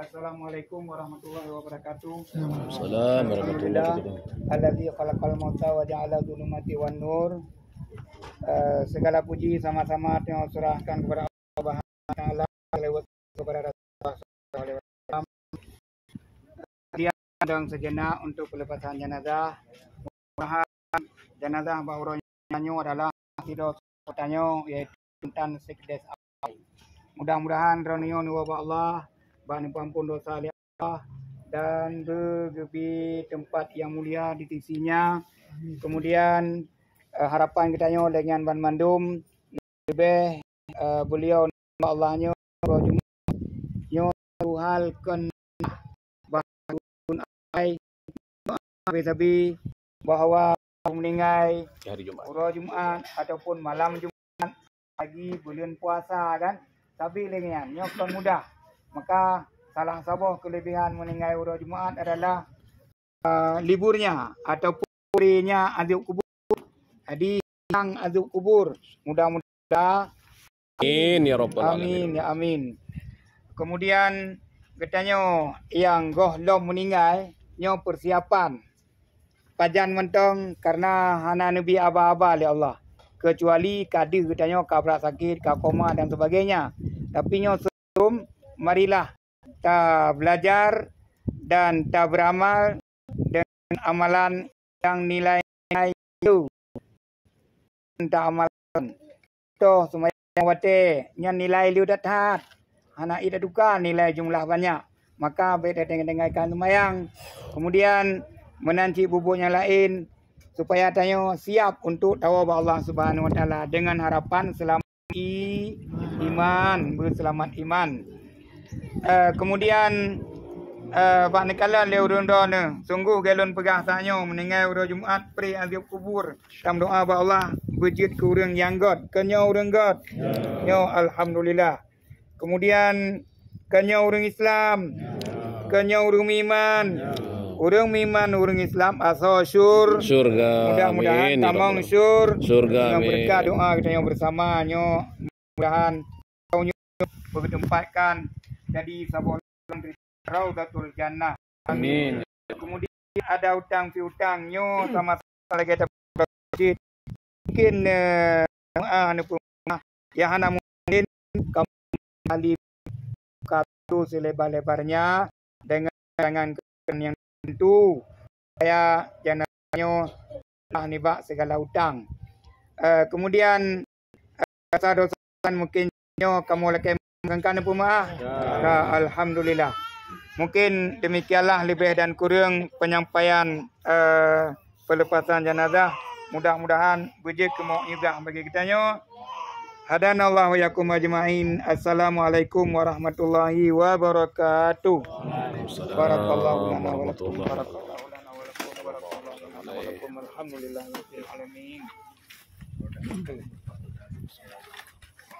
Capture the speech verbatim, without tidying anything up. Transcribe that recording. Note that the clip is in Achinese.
Assalamualaikum warahmatullahi wabarakatuh. Waalaikumsalam warahmatullahi wabarakatuh. Alhamdulillah, alladzi khalaqal mauta wa ja'ala dzulumati wan nur. Eh, segala puji sama-sama kita serahkan kepada Allah Subhanahu wa Taala lewat kepada Rasulullah sallallahu alaihi wasallam. Kemudian dan sejenak untuk pelepasan jenazah. Mudah-mudahan jenazah bak uroe nyoe adalah sidroe tanyoe, yaitu Sultan Sekdes Abai. Mudah-mudahan droeneuh nyoe neuwoe bak Allah, bak neupeuampon dosa lé Allah, dan beugeubri teumpat nyang mulia di sisi-Nya. Kemudian, eh, harapan geutanyoe lé nyan banmandum, leubeh, eh, beuliau nibak Allah nyoe, uroe Jumat nyoe, satu hal kon bahwa ai sabe-sabe bahwa meuninggai Hari Jumat. Uroe Jumat ataupun malam Jumat lagi buleuen puasa kan, sabe lé nyan nyoe kon mudah. Maka salah saboh keulebihan meuninggai uroe Jumat adalah, eh, liburnya ataupun ringannya azab kubur. Jadi, hilang azab kubur. Mudah-mudahan Amin ya rabbal alamin. Amin, ya amin. Kemudian geutanyoe nyang goh lom meuninggai, nyoe persiapan pajan mantong karena hana neubi aba-aba lé Allah, kecuali ka deuh geutanyoe ka brat sakét, ka koma dan sebagainya. Tapi nyoe sebelum, marilah ta belajar dan ta beramal dengan amalan yang nilai-nilai itu. Ta amalkan. Toh seumayang watée nyan nilai lé that-that. Hana ida duka nilai jumlah banyak. Maka bék tatinggai-tinggai seumayang. Kemudian meunan cit bubuet nyang laén supaya tanyoe siap untuk tawoe bak Allah Subhanahu wa Taala dengan harapan selamat i-, iman, beuseulamat iman. Eh, kemudian, eh, bak neukalon lé ureuëng droeneuh, sunggoh geuh lôn peugah tanyoe meuninggai uroe Jumat preh azab kubur. Tameudoá bak Allah beujeuet keu ureuëng nyang gét. Keu nyoe ureuëng gét. Nyoe alhamdulillah. Kemudian keu nyoe ureuëng Islam. Keu nyoe ureuëng meuiman. Ureuëng meuiman, ureuëng Islam asoe syur-, syurga. Mudah-mudahan tamong syur-, syurga. Nyoe berkat doa kita nyoe bersama nyoe, mudahan nyoe beuteumpat kan jadi saboh Raudatul Jannah. Amin. Kemudian ada utang piutang nyoe sama-sama lagée tapeugah cit. Mungkin, eh, maaf, ya hana mungkin kembali kartu selebar-lebarnya dengan tangan yang tentu supaya jenazah nyoe lah nibak segala utang. Eh, kemudian rasa dosa mungkin nyoe kamoe lakée meungkan peumaah. Ya. Ya, alhamdulillah. Mungkin demikianlah lebih dan kurang penyampaian, eh, pelepasan jenazah. Mudah-mudahan beujeuet keu mau'izah bagi kita nyoe. Hadanallahu wa iyyakum ajma'in. Assalamualaikum warahmatullahi wabarakatuh. Waalaikumsalam warahmatullahi wabarakatuh. Barakallahu lana wa lakum. Barakallahu lana wa lakum. Barakallahu lana wa lakum. Alhamdulillahirabbil alamin.